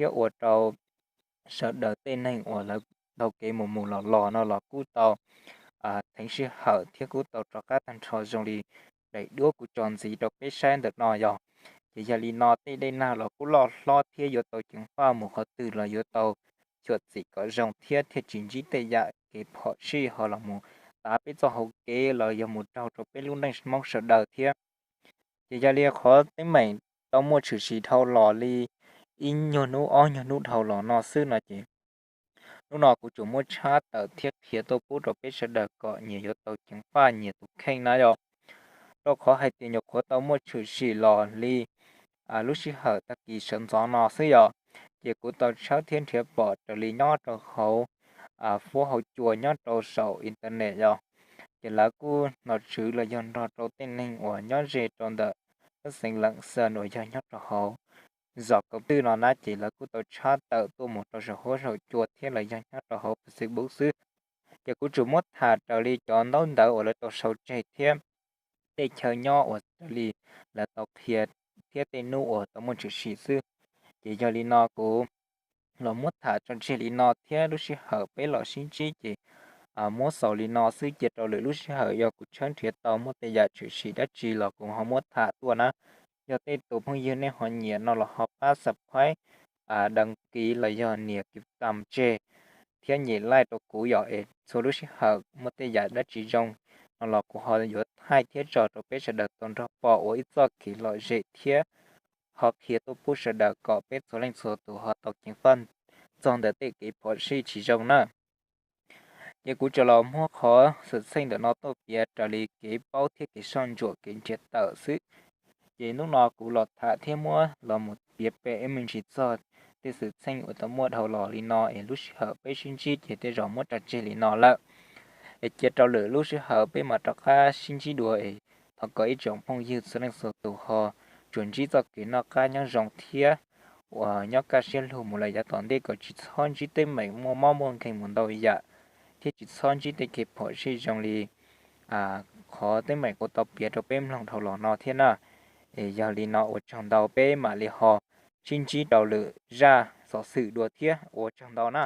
thiab ua rau sawv daws tej neeg uas lawv taug kev mus mus los los no los kuj tau theev sij hawm thiab kuj tau rov qab tag nrho zoo li daim duab kuv tso ntxiv rau peb saib ntawm no yog. Ces yog li no tej dej nag los kuj loj hlob thiab yuav tau ceev faj mus qhov twg los yuav tau xyuam xim kom zoo thiab thiaj tsis ntsib tej yam kev phom sij ho los mus tav peb txoj hauv kev los yog mus raug rau peb lub neej Hmoob sawv daws thiab. Ces yog li qhov teeb meem tau muaj tshwm sim dhau los li ib nyuag hnub ob nyuag hnub dhau los no xwb no ces hnub no kuv tsuas muab tshaj tawm thiab qhia tuaj pub rau peb sawv daws kom nyias yuav tau ceev faj nyias tus kheej na yog. Rau qhov hais tias nyuam qhuav tau muaj tshwm sim los li lub sij hawm tag kis sawv ntxov no xwb yog, ces kuv tau tshawb thiab nrhiav pom raws li nyob rau hauv fuab hauv cua nyob rau saum internet yog, ces lawv kuj nom tswv los yog nrog rau tej neeg uas nyob ze rau ntawm xeev Leem Xees uas yog nyob rau hauv zos Kaum Twj no na ces lawv kuj tau tshaj tawm tuaj mus rau saum huab saum cua thiab los yog nyob rau hauv Facebook xwb. Ces kuv tsuas muab tham raws li cov ntaub ntawv uas lawv tau sau tseg thiab tej chaw nyob uas raws li lawv tau qhia thiab tej hnub uas tau muaj tshwm sim xwb. Ces yog li no kuv los muab tham tso tseg li no thiab lub sij hawm peb los sib ntsib ces muab xaus li no xwb cia rau lwm lub sij hawm yog kuv tshawb nrhiav tau muaj tej yam tshwm sim dab tsi los kuv ho muab tham tuaj na. Yog tej tus phooj ywg nej ho nyiam no los ho pab subscribe, đăng ký los yog nias kiv tam tseg thiab nyem like rau kuv yog es txhua lub sij hawm muaj tej yam dab tsi zoo no los kuv ho yuav thaij thiab tso rau peb sawv daws tau nrog pom ua ib txoj kev lom zem thiab ho qhia tuaj pub sawv daws kom peb txhua leej txhua tus ho tau ceev faj txog ntawm tej kev phom sij tsis zoo na. Ces kuv tsuas los muab qhov xwm txheej ntawm no tuaj piav raws li kev paub thiab kev soj ntsuam kev nrhiav tawm xwb. Ces hnub no kuv los tham thiab muab los mus piav pem ib me ntsis txog tej xwm txheej uas tau muaj dhau los li no es lub sij hawm peb sib ntsib ces tej zaum muab tso tseg li no lawm. Es cia rau lwm lub sij hawm peb mam rov qab sib ntsib dua es thov kom ib tsoom phooj ywg txhua leej txhua tus ho tsuas ntsib txoj kev noj qab nyob zoo thiab uas nyob kaj siab lug mus lawm yav tom ntej kom tsis txhob ntsib teeb meem muaj mob muaj nkeeg mus ntau yam thiab tsis txhob ntsib tej kev phom sij zoo li qhov teeb meem kuv tau piav rau peb mloog dhau los no thiab na. Es yog li no ua tsaug ntau, peb mam li ho sib ntsib rau lwm zaj xov xwm dua thiab, ua tsaug ntau na.